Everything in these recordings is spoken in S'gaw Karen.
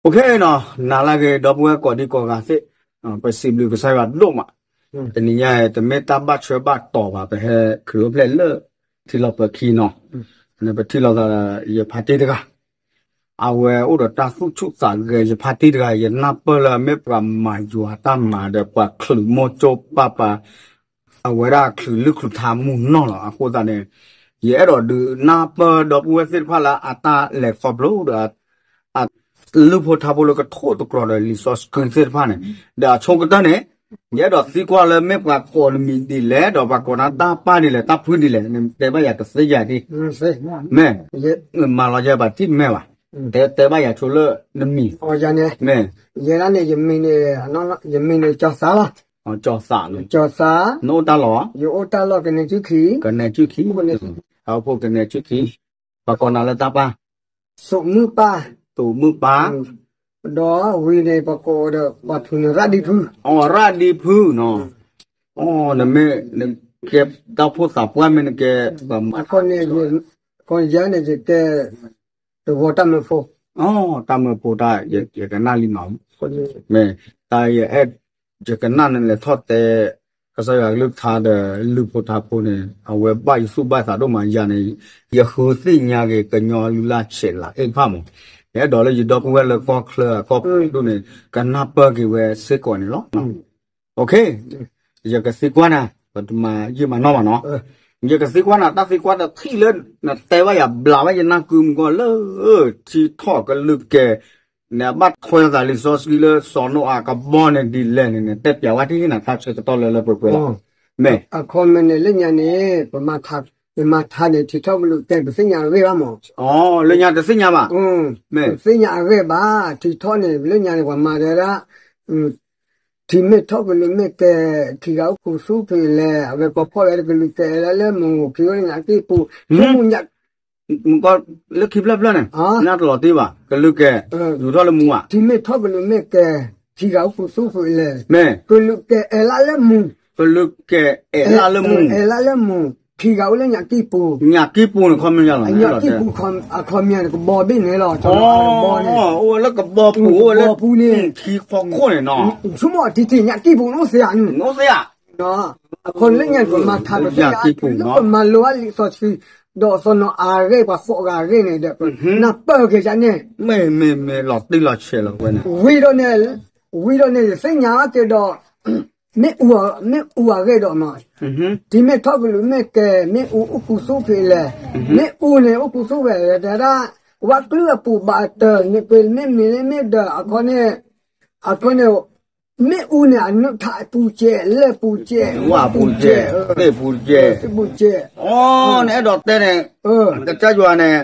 အိၣ်ခ့နီၤ, နၤလၢအဂ့ၤ ဒီပုၢ်ဝဲၢ်ကိးဒံကိးဂၤသ့ၣ်, ပစံးဘျုးကစၢ်ယွၤဒိၣ်မး, တနံၤညါအံၤ တမ့ၢ်တၢ်ဘၣ်ထွဲဘၣ်တီၤဘၣ်, ပဟဲခရံာ်အိၣ်ဖျဲၣ်လၢ ထံလီၤပၢၤခံနီၤ, ပထံၣ်လိာ်သးဒီး ယဖါတံၢ်တဂၤ အဝဲအိၣ်ဒီးတၢ်သူၣ်ဆူၣ်သးဂဲၤ ယဖါတံၢ်တဂၤ ယနၢ်ပၢၢ်လၢမ့ၢ်ပှၤမၤယွၤတၢ်မၤဒီး ပှၤချုးမိၢ်ကၠိပၢ်ပၤ, အဝဲဒၣ်ချုးလုၢ်ချုးထါမုၢ်နီၢ်လီၤ. အဃိသတးန့ၣ် ယအဲၣ်ဒိးဒုးနၢ်ပၢၢ်ဒီပုၢ်ဝဲၢ်သ့ၣ်တဖၣ်လၢအတၢ်လဲၤခီဖျိဒီး လုၢ်ဖိထါဖိလၢကထိၣ်သတြီၤဒီးလံာ်စီဆှံသ့ၣ်တဖၣ်န့ၣ်, ဒီးအဆိကတၢၢ်န့ၣ် ယအဲၣ်ဒိးသံကွၢ်လၢမ့ၢ်ပှၤကိးနမံၤဒ်လဲၣ်, ဒီးပှၤကိးနၤတၢ်ပၢ်ဒ်လဲၣ်, တၢ်ဖုဒ်လဲၣ်, နတဲဘၣ်ယၤတသ့ယၤဒ်, မ့ၢ်, မၤလီၤယၤဘၣ်ထံၣ်မဲာ်ဘၣ်, တဲတဲဘၣ်ယၤဆိလၢနမံၤ, မ့ၢ်, ယဲဒၣ်န့ၣ် ယမံၤန့ၣ် ယမံၤန့ၣ်ကၠီၤသးလီၤ, ကၠီၤသးလီၤ, ကၠီၤသး, နအိၣ်တၢ်လီၢ်, ယအိၣ်တၢ်လီၢ်ကနဲၣ်စုခံ, ကနဲၣ်စုခံ, ဟီၣ်ခိၣ်ကနဲၣ်စုခံ, ပှၤကိးနၤလၢတၢ်ပၢ် သုးမုၢ်ပၢ်, သုးမုၢ်ပၢ်, ဒီးဝံၤန့ၣ် ပကိးဒီးပှၤဖုန့ၣ် ရၣ်ဒံဖု, အိ ရၣ်ဒံဖုနီၤ, အိ နမ့ၢ်, နကဲတၢ်အိၣ်ဖှိၣ်သးပှၢ်မ့ၢ်နကဲ, အခီန့ၣ်, အခီယၤန့ၣ် ယကဲ, တဝီတၢ်မၢဖိ, တၢ်မၢဖိတၢ်, ယကနၣ်လံနီၤ, မ့ၢ်, တၢ်ယအဲၣ်, ယကနၣ်နလဲၤထီၣ်တဲ ကစၢ်ယွၤကလုၢ်ကထါဒီးလုၢ်ဖိထါဖိန့ၣ် အဝဲဘၣ်ယသူၣ်ဘၣ်သးဒိၣ်မးယၤန့ၣ်, ယဃုသ့ၣ်ညါက့ၤကညီလုၢ်လၢ်ဆဲးလၤအ့ၣ်တဖၣ်မး, ယအဲၣ်ဒိးလၢယဒီပုၢ်ဝဲၢ်လၢကီၢ်ချၢအကီၢ်ပူၤဒိၣ်န့ၣ် ကနၢ်ပၢၢ်က့ၤဝဲစ့ၢ်ကီးန့ၣ်လီၤ. ယကသံကွၢ်နၤ, ပတမၤယံာ်မၤနီၢ်ဘၣ်နီၤ, ယကသံကွၢ်နၤတၢ်သံကွၢ်တထံၣ်လၢ နတဲဘၣ်ယၤဘျးဘၣ်ယနၢ်ကုမူကီၢ်လၢ ထံထီၣ်ကလုၢ်ကဲ နဘၣ်ထွဲသးလံာ်စီဆှံလၢစီၤနိအၤကဘီန့ၣ်ဒ်လဲၣ်န့ၣ် နတဲပျးဝဲထံၣ်နၤခါဆၢကတီၢ်လၢလၢပှဲၤပှဲၤလီၤ. မ့ၢ်, အခီမ့ၢ်န့ၣ် လၢညါန့ၣ် ပမၤထါန့ၣ် ထံထီၣ်ကလုၢ်ကဲ ပသ့ၣ်ညါအဂ့ၢ်ဘၣ်မး, လၢညါတသ့ၣ်ညါဘၣ်, ပသ့ၣ်ညါအဂ့ၢ်ဘၣ်, ထံထီၣ်န့ၣ် လၢညါန့ၣ် ပှၤမၤတဲဒၣ် ထံမ့ၢ်ထီၣ်ကလုၢ်မ့ၢ်ကဲ, ခံဂၤအိၣ်ခူသူၣ်ဖဲလဲၣ်, အဝဲကီၢ်ဖီၣ်ဝဲကလုၢ်ကဲလၢလၢမူ, ခံဂၤအိၣ်လၢညၣ်ကံၢ်ပူၤ, မူညၣ်, မူကီၢ်လၢခံဖျၢၣ်ဖျၢၣ်န့ၣ် နတလီၤတံၢ်ဘၣ်, ကလုၢ်ကဲ, ယူၤထီၣ်လၢမူဘၣ်, ထံမ့ၢ်ထီၣ်ကလုၢ်မ့ၢ်ကဲ, ခံဂၤအိၣ်ခူသူၣ်ဖဲလဲၣ်, မ့ၢ်, ကလုၢ်ကဲအဲၣ်လၢလၢမူ, ကလုၢ်ကဲအဲၣ်လၢလၢမူ, အဲၣ်လၢလၢမူ, ခံဂၤအိၣ်လၢညၣ်ကံၢ်ပူၤ, ညၣ်ကံၢ်ပူၤန့ၣ် ခီမ့ၢ်ယၤလီၤ, ညၣ်ကံၢ်ပူၤ, အခီမ့ၢ်န့ၣ် ကဘီဘ့ၣ်န့ၣ်လီၤ, ကဘီန့ၣ်, အိၣ်ဝဲလၢကဘီပူၤ, အိၣ်ဝဲလၢပူၤန့ၣ်, ခံခီခိၣ်န့ၣ်နီၤ, ဆိကမိၣ်ထံထံၣ်ညၣ်ကံၢ်ပူၤန့ၣ်အိၣ်သ့ဧါ, အိၣ်သ့ဧါ, အခီလၢညါပမၤထါပသ့ၣ်ညါ, လၢပမၤလိအါလံာ်စီဆှံ, ဒီးစီၤနိအၤအဂ့ၢ် ပှၤဃိးဂၤအဂ့ၢ်န့ၣ်ဒီး နၢ်ပၢၢ်က့ၤယၤန့ၣ်, မ့ၢ်မ့ၢ်မ့ၢ်လီၤတံၢ်လီၤဆဲးလီၤဝဲန့ၣ်, ဝံၤဒီးန့ၣ်, ဝံၤဒီးန့ၣ် ယသ့ၣ်ညါက့ၤဒီး မ့ၣ်အူ, မ့ၣ်အူအဂ့ၢ်ဒီးမး, ထံမ့ၢ်ထီၣ်ကလုၢ်မ့ၢ်ကဲ, မ့ၣ်အူအိၣ်ခူသူၣ်ဖဲလဲၣ်, မ့ၣ်အူန့ၣ်အိၣ်ခူသူၣ်ဖဲလဲၣ်, တဲဒၣ်, ဝါကျုၢ်အပူၤဘၣ်အတၢၢ်န့ၣ် ကွ့မ့ၢ်မ့ၢ်လၢမ့ၢ်ဒၢး, အခီန့ၣ်, အခီန့ၣ်, မ့ၣ်အူန့ၣ် အနုာ်ထးပူၤစဲး, လၢၢ်ပူၤစဲး, ဝၣ်ပူၤစဲး, သ့ၣ်ပူၤစဲး, သ့ၣ်ပူၤစဲး, အိ နအဲၣ်ဒိးတဲန့ၣ်, ကစၢ်ယွၤန့ၣ်,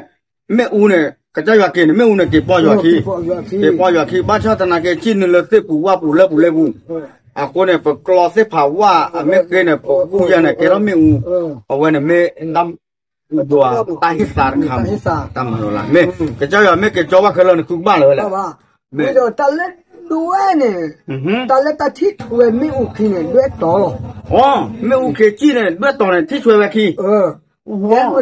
မ့ၣ်အူန့ၣ် ကစၢ်ယွၤက့ၤန့ၣ် မ့ၣ်အူန့ၣ် က့ၤပီၢ်ယွၤခံ, က့ၤပီၢ်ယွၤခံ, ဘၣ်ဆၣ်သနာ်က့ ကံၣ်နုာ်လၢသ့ၣ်ပူၤဝၣ်ပူၤလၢပူၤလၢပူၤ, အဃိန့ၣ် ပကျီသ့ၣ်ဖးဝၣ်အမ့ၢ်ဃ့န့ၣ် ပဘူၣ်ယၤန့ၣ် ကဲထီၣ်မ့ၣ်အူ, အဝဲန့ၣ်မ့ၢ် တၢ်ဟ့ၣ်သါတခါ, တၢ်မၤလိလၢ်, မ့ၢ်, ကစၢ်ယွၤမ့ၢ်က့ၤကၠီဘၣ်ခဲလၢာ်န့ၣ် သုကဘၣ်လၢၤဝဲလဲၣ်, မ့ၢ်, ဒီးတၢ်လၢဒွဲၣ်န့ၣ်, တၢ်လၢတၢ်ထံၣ်ထွဲမ့ၣ်အူခံန့ၣ် ဒွဲၣ်တီၤလီၤ, မ့ၣ်အူခံကံၣ်န့ၣ် ဒွဲၣ်တီၤန့ၣ် ထံၣ်ထွဲဝဲခံ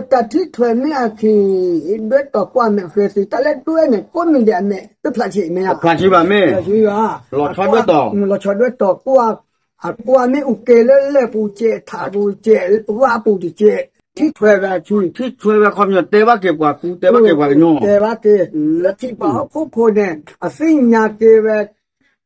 တၢ်ထံၣ်ထွဲမ့ၣ်အူခံ, ဒွဲၣ်တီၤကွၢ်မဲာ်ဃဲသံ တၢ်လၢဒွဲၣ်န့ၣ် ကိးမံၤဒဲးအမဲာ် တဖျါဆံးမ့ၢ်ဧါ, ဖျါဆံးဘၣ်မ့ၢ်, လီၤဆီဒွဲၣ်တီၤ, လီၤဆီဒွဲၣ်တီၤ, ကွၢ်မ့ၣ်အူက့ၤလၢလၢၢ်ပူၤစဲး ထးပူၤစဲး ဝၣ်ပူၤတစဲး, ထံၣ်ထွဲဝဲခံ, ထံၣ်ထွဲဝဲခီပညီ တဲဘၣ်က့ၤပှၤကူ တဲဘၣ်က့ၤပှၤကညီ, တဲဘၣ်က့ၤ, လၢထံပၤဟီၣ်ခိၣ်ဖိန့ၣ် အသ့ၣ်ညါက့ၤဝဲ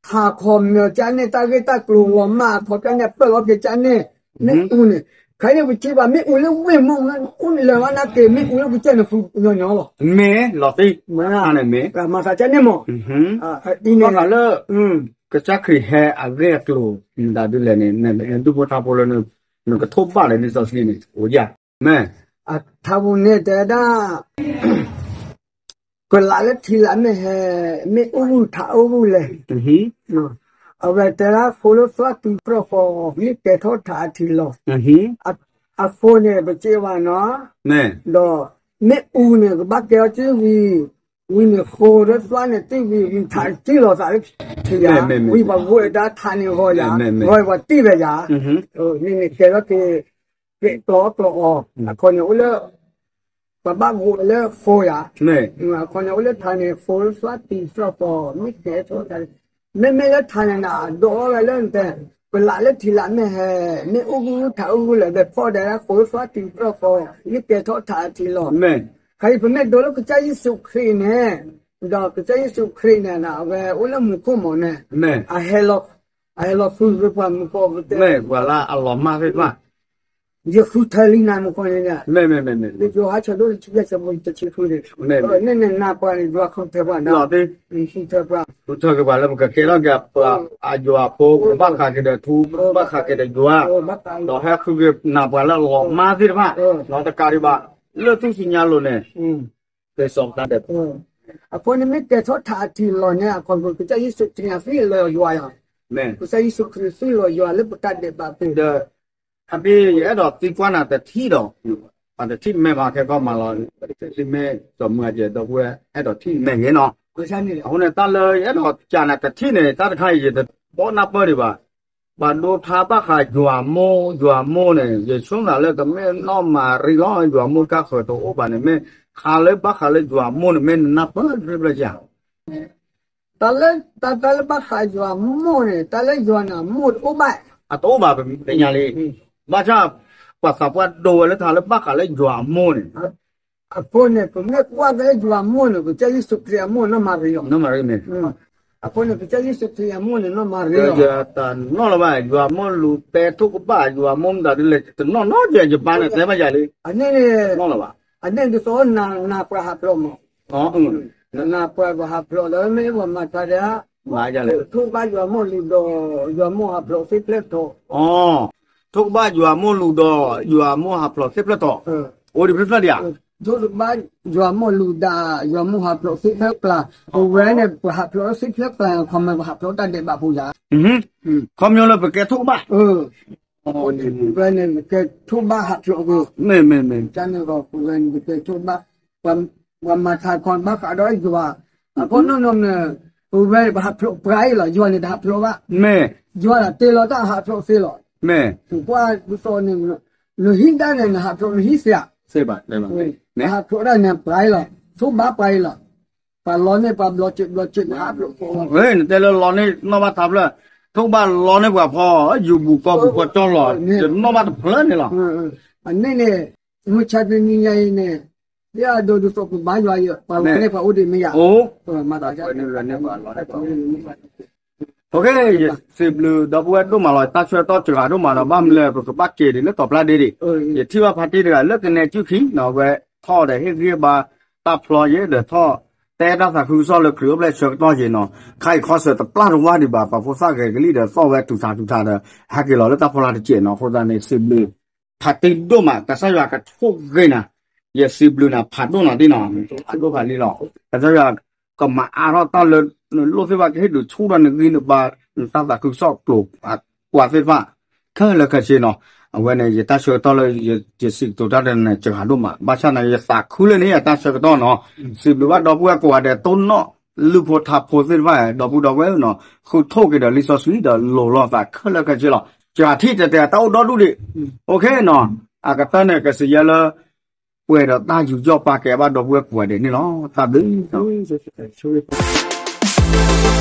ခါခီပညီကန့ၣ် တၢ်ဂ့ၢ်တၢ်ကျိၤလီၤမၢ်အခီပညီန့ၣ် ပၢၢ်လီၤက့ၤကန့ၣ်, မ့ၣ်အူန့ၣ်, ခဲအံၤန့ၣ် ပထံၣ်ဘၣ်မ့ၣ်အူလၢဝ့ၢ်မုၢ် အူလၢဝဲနာ်က့ၤ မ့ၣ်အူလၢပူၤစဲးန့ၣ် ဖုညီညီလီၤ, မ့ၢ်လီၤတံၢ်, မ့ၢ်, မၤသးကန့ၣ်မး, ဘၣ်ဃးလၢ ကစၢ်ခရံာ်ဟဲအဂ့ၢ်အကျိၤ မတၤဒ်လဲၣ်န့ၣ် နဒူၣ်ဖိထါဖိလၢ နကထိၣ်ဘၣ်လၢလံာ်စီဆှံန့ၣ် အိၣ်ယၤ, မ့ၢ်, အထါပူၤန့ၣ်တဲဒၣ် ကလးလၢထံလၢမ့ၢ်ဟဲ, မ့ၣ်အူဂုၢ်ထးအူဂုၢ်လဲၣ်, အဝဲတဲဒၣ် ဖိလၢသွၣ်တံၤဖျၢၣ်ဃီ မ့ၢ်ကဲထီၣ်ထးအထံလီၤ, အဃိန့ၣ် ပစံးဘၣ်နီၤ, ဒီး မ့ၣ်အူန့ၣ် ကဘၣ်ကဲထီၣ်တံၢ်ဝံၤ, ဝံၤန့ၣ်ဃိလၢသွၣ်န့ၣ်တံၢ်ဝံၤ ဝံၤထးတံၢ်လီၤသးလၢထံယၤ, ဝံၤပှၤဂိၢ်ဝဲဒၣ်ထးန့ၣ်ဂီၤယၤ, ဂီၤပှၤတံၢ်ဝဲယၤ, န့ၣ်န့ၣ်ကဲထီၣ်က့ၤ ကျိးအီၣ်ကျိးအီ, အခီန့ၣ်အိၣ်လၢ အဘၣ်ဂိးဝဲလၢဃိယၤ, အခီန့ၣ်အိၣ်လၢထးန့ၣ် ဃိသွါတံၤသီၣ်ဃီ မ့ၢ်ကဲထီၣ်ထး, မ့မ့ၢ်လၢထးန့ၣ်နၤ အဒိးအီၣ်ဝဲလၢနတဲ, ပလးလၢထံးလးမ့ၢ်ဟဲ, မ့ၢ်အိၣ်ဂုၢ်ထးအိၣ်ဂုၢ်လၢၤ ဘဲဖီၣ်ဒဲးလၢဃိသွါတံၤသီၣ်ဃီ, မ့ၢ်ကဲထီၣ်ထးအထံလီၤ. ခါအံၤပမ့ၢ်ဒိးလၢကစၢ်ယ့ၣ်ၡူးခရံာ်န့ၣ်, ဒီးကစၢ်ယ့ၣ်ၡူးခရံာ်န့ၣ် အဝဲအိၣ်လၢမူခိၣ်မးန့ၣ်, အဟဲလီၤဃုပှၤမူခိၣ်ကတဲ, မ့ၢ်ပှၤလၢအလီၤမၢ်သ့ၣ်တဖၣ် ယဃုထၢလံနၤမူခိၣ်န့ၣ်, မ့ၢ်, ယိၤဟၣ်ဆၢဒိၣ်တဆံယဲၢ်ဆၢဖိတဆံဃုန့ၣ်, န့ၣ်န့ၣ်နၤပှၤန့ၣ် ယွၤဃုထၢပှၤန့ၣ်, ဃုထၢပှၤ, ဃုထၢက့ၤပှၤလၢပကကဲထီၣ်က့ၤပှၤအယွၤဖိ, ပဘၣ်ဃးက့ၤဒီးထူ, ဘၣ်ဃးက့ၤဒီးယွၤ, ဒီးဟဲဃုက့ၤနၤပှၤလၢအလီၤမၢ်သ့ၣ်တဖၣ်, ဒီးတကးဒံးဘၣ်, လၢသူၣ်စုညါလိၤန့ၣ်, ကဲစီၤပတၢ်ဒဲး အဃိန့ၣ်မ့ၢ်ကဲထီၣ်ထးအထံလီၤန့ၣ် အခီပညီ ကစၢ်ယ့ၣ်ၡူးခရံာ်အသွံၣ်လီၤယွၤယၤ, ကစၢ်ယ့ၣ်ၡူးခရံာ်သွံၣ်လီၤယွၤလၢပတၢ်ဒဲးဘးပူၤ, ဒီး အဖဲယအဲၣ်ဒိးသံကွၢ်နၤတထံၣ်ဒီး, ပှၤတထံၣ်မဲာ်ဘၣ်ခဲကီၢ်မးလီၤ, မ့ၢ်စီၤမုၢ်အကဲဒီပုၢ်ဝဲၢ်အဲၣ်ဒိးထံၣ်မဲာ်ဂ့ၤနီၤ, အဃိန့ၣ် တၢ်လၢယအဲၣ်ဒိးကးနၤတထံၣ်န့ၣ် တၢ်တခါအံၤယတဘီနၢ်ပၢၢ်ဒံးဘၣ်, ပှၤဒိထါဘၣ်ဃးယွၤမိၢ်, ယွၤမိၢ်န့ၣ် ယဆိကမိၣ်လၢကမ့ၢ်နီၢ်မၤရံလီၤ, ယွၤမိၢ်ကါဃၢၤတအိၣ်ဘၣ်န့ၣ် မ့ၢ်ခါလၢဘၣ်ဃးလၢယွၤမိၢ်န့ၣ် မ့ၢ်နနၢ်ပၢၢ်တဘျီဘျီဧါ တၢ်လၢ, တၢ်တၢ်လၢဘၣ်ဃးယွၤအမိၢ်န့ၣ် တၢ်လၢယွၤန့ၣ်အမိၢ်တအိၣ်ဘၣ်, အတအိၣ်ဘၣ်ပသ့ၣ်ညါလံ, ဘၣ်ဆၣ်, ပှၤသးပှၢ်ဒိဝဲလၢထါလၢဘၣ်ဃးလၢယွၤအမိၢ်န့ၣ်, အဃိန့ၣ် ပမ့ၢ်ကွၢ်က့ၤလၢယွၤအမိၢ်န့ၣ် ကစၢ်ယ့ၣ်ၡူးခရံာ်အမိၢ်နီၢ်မၤရံလီၤ, နီၢ်မၤရံန့ၣ်, အဃိန့ၣ် ကစၢ်ယ့ၣ်ၡူးခရံာ်အမိၢ်န့ၣ်နီၢ်မၤရံလီၤ, တနီၣ်လၢၤဘၣ် ယွၤမိၢ်လူၤပဲထိၣ်ကဘၣ် ယွၤမိၢ်မတၤဒ်လဲၣ် တနီၣ်နီၣ်ကဲ ယပၢ်န့ၣ်တဲဘၣ်ယၤလံ, အန့ၣ်န့ၣ်, နီၣ်လၢၤဘၣ်, အန့ၣ်ဒ်သိးနၤပှၤဟးဖျိးမး နပှၤဟးဖျိးဒီးမ့ၢ်ပှၤမၤထါဒဲး, ထိၣ်ကဘၣ်ယွၤမိၢ်လူၤဒီး, ယွၤမိၢ်ဟးဖျိးသ့ၣ်ဖျဲၣ်ထီၣ်, ထိၣ်ကဘၣ်ယွၤမိၢ်လူၤဒီး, ယွၤမိၢ်ဟးဖျိးသ့ၣ်ဖျဲၣ်ထီၣ်, အိၣ်ဒံးဖျၢၣ်ဖျၢၣ်ဒံးဧါ, ထိၣ်ကဘၣ်ယွၤမိၢ်လူၤဒီး, ယွၤမိၢ်ဟးဖျိးသ့ၣ်ဖျဲၣ်ပျၢ်, ပဝဲန့ၣ် ပဟးဖျိးသ့ၣ်ဖျဲၣ်ပျၢ် ခီမ့ၢ်ပဟးဖျိးတၢ်ဒဲးဘးဖိယၤ, ခီပညီလၢပကဲထိၣ်ကဘၣ်, ပဝဲန့ၣ် ပကဲထိၣ်ဘၣ်ဟးဖျိးက့ၤ, မ့ၢ်မ့ၢ်မ့ၢ်, ကန့ၣ်ဒီး ပဝဲန့ၣ် ပကဲထိၣ်ဘၣ်, ပှၤမၤထါခီဘၣ်ဃးဒီးယွၤ, အဃိနီၢ်နီၢ်န့ၣ်, ပဝဲန့ၣ် ပဟးဖျိးပှၤအံၤလီၤ, ယွၤန့ၣ်တဟးဖျိးဘၣ်, မ့ၢ်, ယွၤတ့လီၤတၢ်ဟးဖျိးသ့လီၤ, မ့ၢ်, ပကွၢ်ဒ်သိးန့ၣ်, နဟံၣ်ဒၣ်န့ၣ် နဟးဖျိးနဟံၣ်သ့ဧါ, သ့ဘၣ်, နဟးဖျိးဒၣ်န့ၣ်ပှၤအံၤလီၤ, ထိၣ်ဘၣ်ပှၤအံၤလီၤ, ပှၤလီန့ၢ်ပှၤဘျီစ့းဘျီစ့း နဟးဖျိး, နတဲလၢလီန့ၢ်နီၢ်ဘၣ်ထါဖျၢၣ်, ထိၣ်ဘၣ်လီန့ၢ်ပှၤဖီ, ယူၤဘူၣ်ကီၢ်ဘူၣ်ကီၢ်ကၠီလီၤ, ယနီၢ်ဘၣ်တဖျၢၣ်န့ၣ်လီၤ, အန့ၣ်န့ၣ်, မုၢ်ဆါတနံၤညါအံၤန့ၣ်, ယဒိးဒ်သိးပဘါယွၤအံၤ ပှၤလီန့ၢ်ပှၤအိၣ်ဒံးမ့ၢ်ယၤ, မၤသး, ယစံးဘျုးဒီပုၢ်ဝဲၢ်ဒိၣ်မးလီၤ, တၢ်ဆၢကတီၢ်စှၤဒိၣ်မးဒီး ဘၣ်မနုၤလဲၣ် ပကဘၣ်က့ၤဒံးလၢတီၤပျၢ်ဒ့ဒံး, ယထံၣ်ဘၣ်ဖါတံၢ်တဂၤလၢကနဲကုၢ်ခံနီၤ အဝဲထီၣ်ဒီးဟ့ၣ်ဂံၢ်ဘါတၢ်ဖျီယဲဒီးထီၣ်, တဲတၢ်သးခုကစီၣ်လၢခရံာ်အိၣ်ဖျဲၣ်ဆၢကတီၢ်ယဲနီၤ, ခါအံၤခီဆၢတပျၢ်တဝါဒံးဘၣ် ပှၤဖိသၣ်ဂဲၤကလံၣ်ဒီးသီၣ်ဝဲတူၢ်ထးတူၢ်ထးဒီး, ဟဲက့ၤလီၤလၢတၢ်ဖီလာ်တစဲးနီၤ, အဃိသတးန့ၣ် စံးဘျုး ဖါတံၢ်ဒိၣ်မး ကစၢ်ယွၤကဆိၣ်ဂ့ၤနၤ, ယစံးဘျုးနၤဖးဒိၣ်နီၤတံၢ်နီၤ, ဖးဒိၣ်ဖးလံလီၤ, ကစၢ်ယွၤကမၤအါထီၣ်တၢ်လၢ, နလိၣ်သ့ၣ်တဖၣ်ကဟ့ၣ်ဒုးဆူၣ်ထီၣ်နဂံၢ်နဘါ, နတၢ်သးခုကစီၣ်ကျိၤ, ကွၢ်သ့ၣ်တဖၣ်, ခဲလၢာ်ခဲဆ့နီၤ, အဝဲန့ၣ် ယတၢ်ဆၢကတီၢ်လၢယစံးကတိၤတၢ်ဒီးနၤန့ၣ် စှၤဒိၣ်မး, ဘၣ်ဆၣ်န့ၣ် ယသးခုလၢန့ၣ် ယတၢ်ဆၢကတီၢ်နီၤ, စံးဘျုးဘၣ်ဒီပုၢ်ဝဲၢ်ကိးဂၤဒဲး တိၢ်နီၣ်လုၢ်ဖိထါဖိသ့ၣ်တဖၣ် ဒီပုၢ်ဒီဝဲၢ်နီၤ, ဃုထီၣ်က့ၤဒီးလံာ်စီဆှံဒီးလိၤလိာ်သးခဲလၢာ်ခဲဆ့လီၤ, စှၤထံၣ်တဲာ်တဲာ်တၢ်အိၣ်ဒီဒူၣ်ဒံး, အကတၢၢ်န့ၣ် ကစံးယဲလၢ ပှဲၤဒီးတၢ်ယူးယီၣ်ပာ်ကဲဘၣ်ဒီပုၢ်ဝဲၢ်ကိးဂၤဒဲးန့ၣ်လီၤ, တၢ်ဘျုး